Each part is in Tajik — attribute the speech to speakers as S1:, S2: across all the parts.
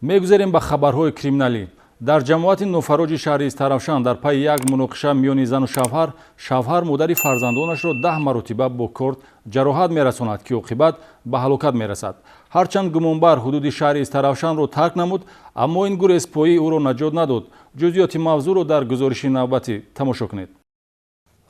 S1: Мегузарем ба хабарҳои криминалӣ. Дар ҷамоати Нофароҷи шаҳри Истаравшан дар пайи як муноқиша миёни зану шавҳар, шавҳар модари фарзандонашро 10 маротиба бо корд ҷароҳат мерасонад, ки оқибат ба ҳалокат мерасад. Ҳарчанд гумонбар ҳудуди шаҳри Истаравшанро тарк намуд, аммо ин гурезпоӣ ӯро наҷот надод. Ҷузъиёти мавзӯъро дар гузориши навбатӣ тамошо кунед.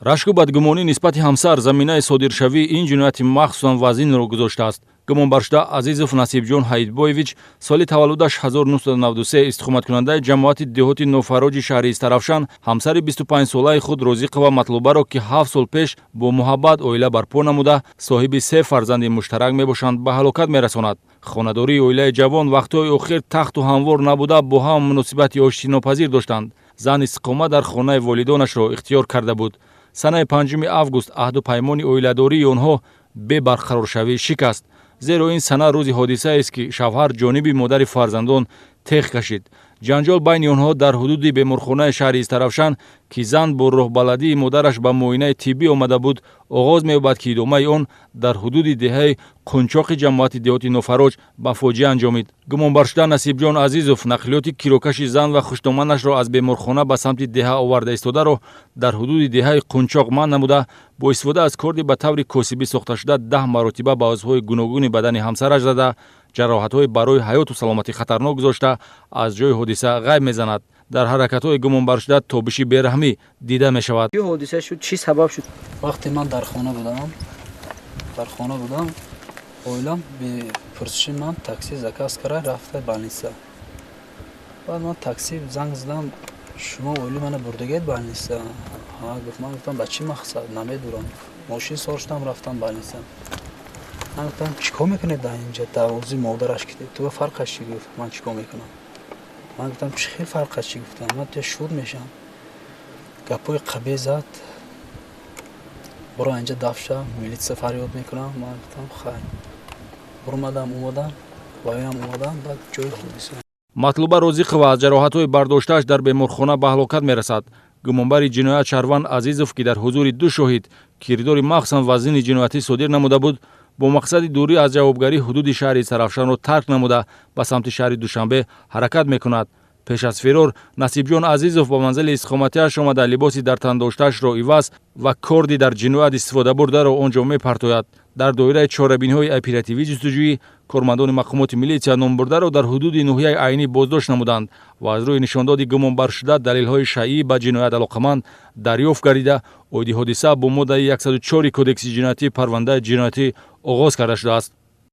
S1: Рашку бадгумонӣ нисбати ҳамсар заминаи содиршавии ин ҷинояти махсусан вазинро гузоштааст. Гумонбаршуда Азизов Насибҷон Ҳаитбоевич, соли таваллудаш 1993, истиқоматкунандаи ҷамоати деҳоти Нофароҷи шаҳри Истаравшан, ҳамсари 25-солаи худ Розиқова Матлубаро, ки 7 сол пеш бо муҳаббат оила барпо намуда, соҳиби се фарзанди муштарак мебошанд, ба ҳалокат мерасонад. Хонадории оилаи ҷавон вақтҳои охир тахту ҳамвор набуда, бо ҳам муносибати оштинопазир доштанд. Зан истиқомат дар хонаи волидонашро ихтиёр карда буд. Санаи 5 август аҳду паймони оиладории онҳо бебарқароршавӣ шикаст, зеро ин сана рӯзи ҳодисаест, ки шавҳар ҷониби модари фарзандон теғ кашид. Ҷанҷол байни онҳо дар ҳудуди беморхонаи шаҳри Истаравшан, ки зан бо роҳбаладии модараш ба муоинаи тиббӣ омада буд, оғоз меёбад, ки идомаи он дар ҳудуди деҳаи Қунчоқи ҷамоати деҳоти Нофароҷ ба фоҷиа анҷомид. Гумонбаршуда Насибҷон Азизов нақлиёти кирокаши зан ва хушдоманашро аз беморхона ба самти деҳа оварда истодаро дар ҳудуди деҳаи Қунчоқ манъ намуда, бо истифода аз корди ба таври косибӣ сохташуда 10 маротиба ба узвҳои гуногуни бадани ҳамсараш зада, ҷароҳатҳои барои ҳаёту саломатӣ хатарнок гузошта, аз ҷои ҳодиса ғайб мезанад. Дар ҳаракатҳои гумонбаршуда тобиши бераҳмӣ дида мешавад.
S2: Чӣ ҳодиса шуд, чӣ сабаб шуд?
S3: Вақте ман дар хона будам, оилам бепурсиши ман такси заказ карда, рафта больница. Баъд ман такси занг задам: «Шумо оили мана бурдагед больница?» «Ҳа», гуфт. Ман гуфтам: «Ба чӣ мақсад?» «Намедурам». Мошин сор шудам, рафтам больница. Ман гуфтам: «Чӣ кор мекунед дар инҷа?» Дарвозаи модараш ки ту фарқаш чӣ? Гуфт: «Ман чӣ кор мекунам?» Ман гуфтам: «Чӣ хел фарқаш чӣ?» Гуфтам: «Ман туя шуд мешам». Гапҳои қабеҳ зад: «Буро, инҷа даф ша, милитсия фарёд мекунам». Ман гуфтам: «Хайр». Бурмадам, омадам, ваёям омадам ба ҷои ҳодиса.
S1: Матлуба Розиқова аз ҷароҳатҳои бардоштааш дар беморхона ба ҳалокат мерасад. Гумонбари ҷиноят шаҳрванд Азизов, ки дар ҳузури ду шоҳид кирдори махсусан вазини ҷиноятӣ содир намуда буд, бо мақсади дурӣ аз ҷавобгарӣ ҳудуди шаҳри Истаравшанро тарк намуда, ба самти шаҳри Душанбе ҳаракат мекунад. Пеш аз фирор Насибҷон Азизов ба манзили истиқоматиаш омада, либоси дар тан доштаашро иваз ва корди дар ҷиноят истифода бурдаро он ҷо мепартояд. Дар доираи чорабиниҳои оперативӣ ҷустуҷӯӣ кормандони мақомоти милитсия номбурдаро дар ҳудуди ноҳияи Айнӣ боздошт намуданд ва аз рӯи нишондоди гумонбаршуда далелҳои шайъӣ ба ҷиноят алоқаманд дарёфт гардида, оиди ҳодиса бо моддаи 104 Кодекси ҷиноятӣ парвандаи ҷиноятӣ оғоз карда шудааст.